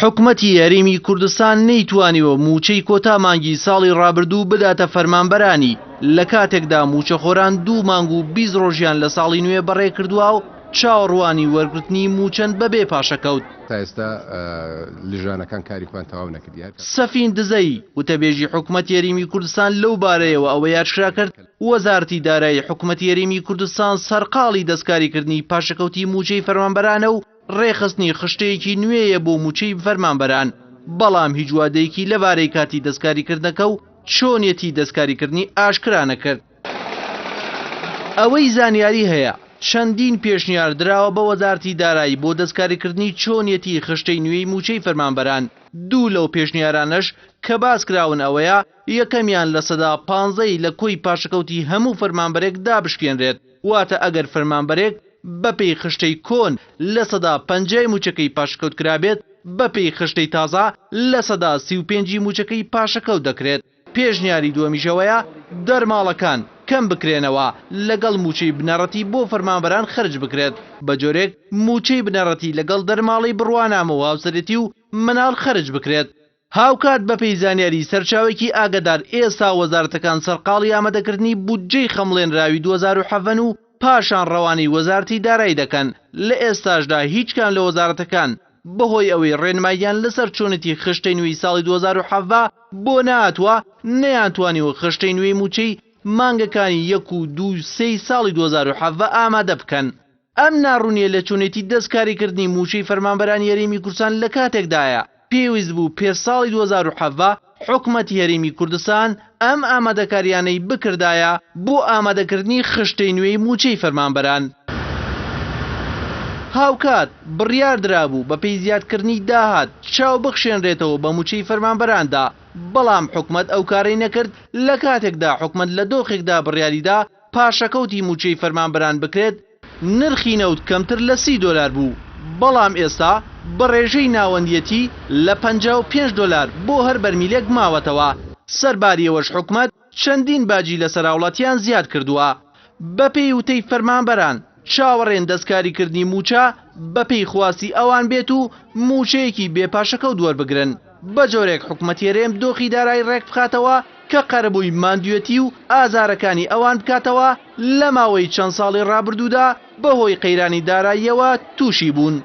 حکومەتی هەرێمی کوردستان نەیتوانیوە مووچەی کۆتا مانگی ساڵی ڕابردوو بداتە فەرمانبەرانی، لە کاتێکدا مووچەخۆران دوو مانگ و 20 ڕۆژیان لە ساڵی نوێ بەڕێکردووە و چاوەڕوانی وەرگرتنی مووچەن بەبێ پاشەکەوت. تا ئێستا لژانەکان کاری خۆیان تەواو نەکردیە. سەفین دزەیی، وتەبێژی حکومەتی هەرێمی کوردستان لەو بارەیەوە ئەوەی ئاشکرا کرد، وەزارەتی دارایی حکومەتی هەرێمی کوردستان سەرقاڵی دەستکاریکردنی پاشەکەوتی مووچەی فەرمانبەرانە و ڕێکخستنی خشتەیەکی نوێیە بۆ مووچەی فەرمانبەران، بەڵام هیچ وادەیەکی لەبارەی کاتی دەستکاریکردنەکە و چۆنیەتی دەستکاریکردنی ئاشکرا نەکرد. ئەوەی زانیاری هەیە، چەندین پێشنیار دراوە بە وەزارەتی دارایی بۆ دەستکاریکردنی چۆنیەتی خشتەی نوێی مووچەی فەرمانبەران، دوو لەو پێشنیارانەش کە باسکراون ئەوەیە، یەکەمیان 15% ی لە کۆی پاشەکەوتی هەموو فەرمانبەرێک دابشکێنرێت، واتە ئەگەر فەرمانبەرێک بەپێی خشتەی کۆن 50% ی مووچەکەی پاشەکەوت کرابێت، بەپێی خشتەی تازە 35% ی مووچەکەی پاشەکەوت دەکرێت. پێشنیاری دووەمیش ئەوەیە دەرماڵەکان کەم بکرێنەوە لەگەڵ مووچەی بنەڕەتی بۆ فەرمانبەران خەرج بکرێت، بەجۆرێک مووچەی بنەڕەتی لەگەڵ دەرماڵەی بڕوانامە و هاوسەرێتی و مناڵ خەرج بکرێت. هاوکات بەپێی زانیاری سەرچاوەیەکی ئاگادار ئێستا وەزارەتەکان سەرقاڵی ئامادەکردنی بودجەی خەمڵێنراوی 2017 و پاشان ڕەوانەی وەزارەتی دارایی دەکەن، لە ئێستاشدا هیچ کام لە وەزارەتەکان بەهۆی ئەوەی ڕێنماییان لەسەر چۆنێتی خشتەی نوێی ساڵی 2017 بۆ نەهاتووە نەیانتوانیوە خشتەی نوێی مووچەی مانگەکانی یەک و دوو و سێی ساڵی 2017 ئامادە بکەن. ئەم ناڕوونیە لە چۆنێتی دەستکاریکردنی مووچەی فەرمانبەرانی هەرێمی کوردستان لە کاتێکدایە، پێویست بوو پێش ساڵی 2017 حکومەتی هەرێمی کوردستان ئەم ئامادەکاریانەی بکردایە بۆ ئامادەکردنی خشتەی نوێی مووچەی فەرمانبەران. هاوکات بڕیار درابوو بەپێی زیادکردنی داهات چاو بخشێنرێتەوە بە مووچەی فەرمانبەراندا، بەڵام حکومەت ئەو کارەی نەکرد، لە کاتێکدا حکومەت لە دۆخێکدا بڕیاریدا پاشەکەوتی مووچەی فەرمانبەران بکرێت، نرخی نەوت کەمتر لە 30 دۆلار بوو، بەڵام ئێستا بە ڕێژەی ناوەندیەتی لە 55 دۆلار بۆ هەر بەرمیلێک ماوەتەوە، سەرباری ئەوەش حکومەت چەندین باجی لەسەر هاوڵاتیان زیاد کردووە. بەپێی وتەی فەرمانبەران، چاوەڕێن دەستکاریکردنی مووچە بەپێی خواستی ئەوان بێت و مووچەیەکی بێ پاشەکەوت وەربگرن، بەجۆرێک حکومەتی هەرێم دۆخی دارایی ڕێکبخاتەوە کە قەرەبووی ماندوێتی و ئازارەکانی ئەوان بکاتەوە لە ماوەی چەند ساڵی ڕابردوودا بەهۆی قەیرانی داراییەوە تووشی بوون.